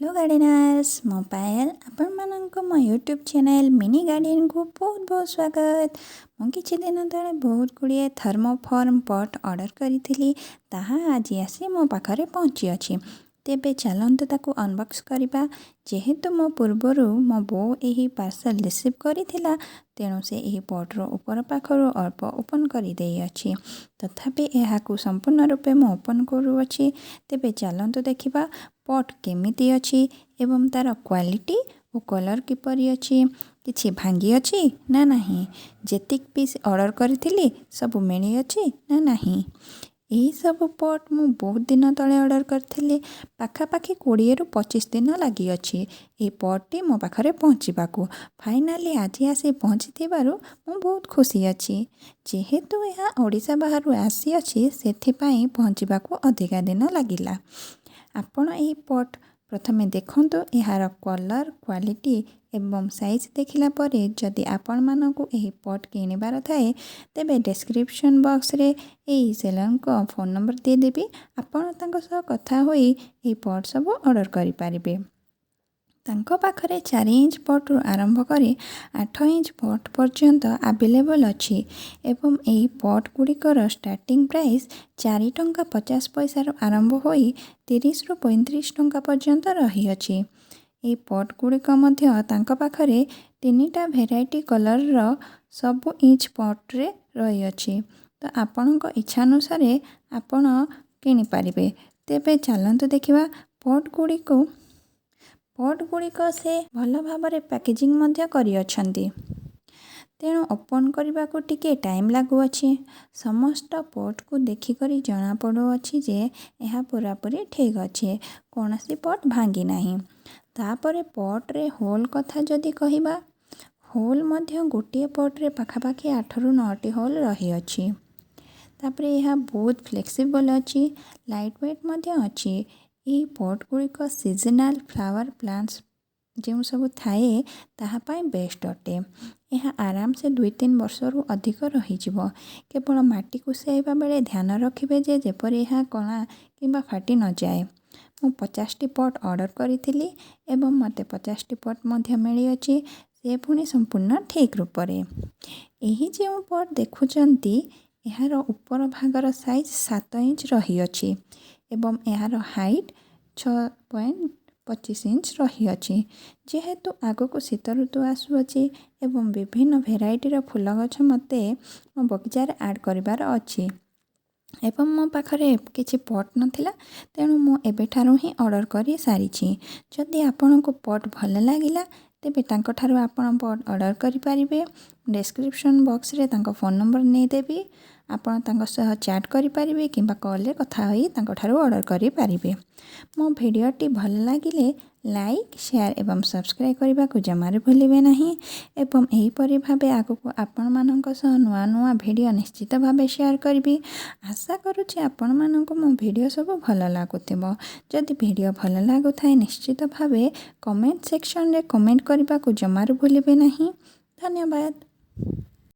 Hello gardeners, ମୁଁ ପାୟଲ। ଆପଣମାନଙ୍କୁ ମୋ ୟୁଟ୍ୟୁବ୍ ଚ୍ୟାନେଲ୍ ମିନି ଗାର୍ଡେନକୁ ବହୁତ ବହୁତ ସ୍ୱାଗତ। ମୁଁ କିଛି ଦିନ ତଳେ ବହୁତ ଗୁଡ଼ିଏ ଥର୍ମୋଫର୍ମ ପଟ୍ ଅର୍ଡ଼ର କରିଥିଲି। ତାହା ଆଜି ଆସି ମୋ ପାଖରେ ପହଞ୍ଚିଅଛି। ତେବେ ଚାଲନ୍ତୁ ତାକୁ ଅନବକ୍ସ କରିବା। ଯେହେତୁ ମୋ ପୂର୍ବରୁ ମୋ ବୋଉ ଏହି ପାର୍ସଲ୍ ରିସିଭ୍ କରିଥିଲା, ତେଣୁ ସେ ଏହି ପଟ୍ର ଉପର ପାଖରୁ ଅଳ୍ପ ଓପନ୍ କରିଦେଇଅଛି। ତଥାପି ଏହାକୁ ସମ୍ପୂର୍ଣ୍ଣ ରୂପେ ମୁଁ ଓପନ୍ କରୁଅଛି। ତେବେ ଚାଲନ୍ତୁ ଦେଖିବା ପଟ୍ କେମିତି ଅଛି ଏବଂ ତା'ର କ୍ୱାଲିଟି ଓ କଲର୍ କିପରି ଅଛି, କିଛି ଭାଙ୍ଗିଅଛି ନା ନାହିଁ, ଯେତିକି ପିସ୍ ଅର୍ଡ଼ର କରିଥିଲି ସବୁ ମିଳିଅଛି ନା ନାହିଁ। ଏହିସବୁ ପଟ୍ ମୁଁ ବହୁତ ଦିନ ତଳେ ଅର୍ଡ଼ର କରିଥିଲି। ପାଖାପାଖି 20ରୁ 25 ଦିନ ଲାଗିଅଛି ଏହି ପଟ୍ଟି ମୋ ପାଖରେ ପହଞ୍ଚିବାକୁ। ଫାଇନାଲି ଆଜି ଆସି ପହଞ୍ଚିଥିବାରୁ ମୁଁ ବହୁତ ଖୁସି ଅଛି। ଯେହେତୁ ଏହା ଓଡ଼ିଶା ବାହାରୁ ଆସିଅଛି, ସେଥିପାଇଁ ପହଞ୍ଚିବାକୁ ଅଧିକା ଦିନ ଲାଗିଲା। ଆପଣ ଏହି ପଟ୍ ପ୍ରଥମେ ଦେଖନ୍ତୁ। ଏହାର କଲର୍, କ୍ୱାଲିଟି ଏବଂ ସାଇଜ୍ ଦେଖିଲା ପରେ ଯଦି ଆପଣମାନଙ୍କୁ ଏହି ପଟ୍ କିଣିବାର ଥାଏ, ତେବେ ଡେସ୍କ୍ରିପସନ୍ ବକ୍ସରେ ଏହି ସେଲର୍ଙ୍କ ଫୋନ୍ ନମ୍ବର ଦେଇଦେବି। ଆପଣ ତାଙ୍କ ସହ କଥା ହୋଇ ଏହି ପଟ୍ ସବୁ ଅର୍ଡ଼ର କରିପାରିବେ। ତାଙ୍କ ପାଖରେ 4 ଇଞ୍ଚ ପଟ୍ରୁ ଆରମ୍ଭ କରି 8 ଇଞ୍ଚ ପଟ୍ ପର୍ଯ୍ୟନ୍ତ ଆଭେଲେବଲ୍ ଅଛି ଏବଂ ଏହି ପଟ୍ ଗୁଡ଼ିକର ଷ୍ଟାର୍ଟିଂ ପ୍ରାଇସ୍ 4 ଟଙ୍କା 50 ପଇସାରୁ ଆରମ୍ଭ ହୋଇ 30ରୁ 35 ଟଙ୍କା ପର୍ଯ୍ୟନ୍ତ ରହିଅଛି। ଏହି ପଟ୍ ଗୁଡ଼ିକ ମଧ୍ୟ ତାଙ୍କ ପାଖରେ ତିନିଟା ଭେରାଇଟି କଲର୍ର ସବୁ ଇଞ୍ଚ ପଟ୍ରେ ରହିଅଛି। ତ ଆପଣଙ୍କ ଇଚ୍ଛା ଅନୁସାରେ ଆପଣ କିଣିପାରିବେ। ତେବେ ଚାଲନ୍ତୁ ଦେଖିବା ପଟ୍ ଗୁଡ଼ିକୁ। ପଟ୍ ଗୁଡ଼ିକ ସେ ଭଲ ଭାବରେ ପ୍ୟାକେଜିଂ ମଧ୍ୟ କରିଅଛନ୍ତି, ତେଣୁ ଓପନ୍ କରିବାକୁ ଟିକିଏ ଟାଇମ୍ ଲାଗୁଅଛି। ସମସ୍ତ ପଟ୍କୁ ଦେଖିକରି ଜଣାପଡ଼ୁଅଛି ଯେ ଏହା ପୂରାପୂରି ଠିକ୍ ଅଛି, କୌଣସି ପଟ୍ ଭାଙ୍ଗି ନାହିଁ। ତା'ପରେ ପଟ୍ରେ ହୋଲ୍ କଥା ଯଦି କହିବା, ହୋଲ୍ ମଧ୍ୟ ଗୋଟିଏ ପଟ୍ରେ ପାଖାପାଖି 8ରୁ 9ଟି ହୋଲ୍ ରହିଅଛି। ତା'ପରେ ଏହା ବହୁତ ଫ୍ଲେକ୍ସିବଲ୍ ଅଛି, ଲାଇଟ୍ ୱେଟ୍ ମଧ୍ୟ ଅଛି। ଏହି ପଟ୍ ଗୁଡ଼ିକ ସିଜନାଲ୍ ଫ୍ଲାୱାର୍ ପ୍ଲାଣ୍ଟସ୍ ଯେଉଁ ସବୁ ଥାଏ, ତାହା ପାଇଁ ବେଷ୍ଟ ଅଟେ। ଏହା ଆରାମସେ 2-3 ବର୍ଷରୁ ଅଧିକ ରହିଯିବ। କେବଳ ମାଟି କୁସାଇବା ବେଳେ ଧ୍ୟାନ ରଖିବେ ଯେ ଯେପରି ଏହା କଣା କିମ୍ବା ଫାଟି ନଯାଏ। ମୁଁ 50ଟି ପଟ୍ ଅର୍ଡ଼ର କରିଥିଲି ଏବଂ ମୋତେ 50ଟି ପଟ୍ ମଧ୍ୟ ମିଳିଅଛି, ସେ ପୁଣି ସମ୍ପୂର୍ଣ୍ଣ ଠିକ୍ ରୂପରେ। ଏହି ଯେଉଁ ପଟ୍ ଦେଖୁଛନ୍ତି, ଏହାର ଉପର ଭାଗର ସାଇଜ୍ 7 ଇଞ୍ଚ ରହିଅଛି ଏବଂ ଏହାର ହାଇଟ୍ 6.25 ଇଞ୍ଚ ରହିଅଛି। ଯେହେତୁ ଆଗକୁ ଶୀତ ଋତୁ ଆସୁଅଛି ଏବଂ ବିଭିନ୍ନ ଭେରାଇଟିର ଫୁଲ ଗଛ ମୋତେ ମୋ ବଗିଚାରେ ଆଡ଼୍ କରିବାର ଅଛି ଏବଂ ମୋ ପାଖରେ କିଛି ପଟ୍ ନଥିଲା, ତେଣୁ ମୁଁ ଏବେଠାରୁ ହିଁ ଅର୍ଡ଼ର କରିସାରିଛି। ଯଦି ଆପଣଙ୍କୁ ପଟ୍ ଭଲ ଲାଗିଲା, ତେବେ ତାଙ୍କଠାରୁ ଆପଣ ପଟ୍ ଅର୍ଡ଼ର କରିପାରିବେ। ଡେସ୍କ୍ରିପସନ୍ ବକ୍ସରେ ତାଙ୍କ ଫୋନ୍ ନମ୍ବର ନେଇଦେବି। ଆପଣ ତାଙ୍କ ସହ ଚାଟ୍ କରିପାରିବେ କିମ୍ବା କଲ୍ରେ କଥା ହୋଇ ତାଙ୍କଠାରୁ ଅର୍ଡ଼ର କରିପାରିବେ। ମୋ ଭିଡ଼ିଓଟି ଭଲ ଲାଗିଲେ ଲାଇକ୍, ସେୟାର ଏବଂ ସବସ୍କ୍ରାଇବ୍ କରିବାକୁ ଜମାରୁ ଭୁଲିବେ ନାହିଁ ଏବଂ ଏହିପରି ଭାବେ ଆଗକୁ ଆପଣମାନଙ୍କ ସହ ନୂଆ ନୂଆ ଭିଡ଼ିଓ ନିଶ୍ଚିତ ଭାବେ ସେୟାର କରିବି। ଆଶା କରୁଛି ଆପଣମାନଙ୍କୁ ମୋ ଭିଡ଼ିଓ ସବୁ ଭଲ ଲାଗୁଥିବ। ଯଦି ଭିଡ଼ିଓ ଭଲ ଲାଗୁଥାଏ, ନିଶ୍ଚିତ ଭାବେ କମେଣ୍ଟ ସେକ୍ସନରେ କମେଣ୍ଟ କରିବାକୁ ଜମାରୁ ଭୁଲିବେ ନାହିଁ। ଧନ୍ୟବାଦ।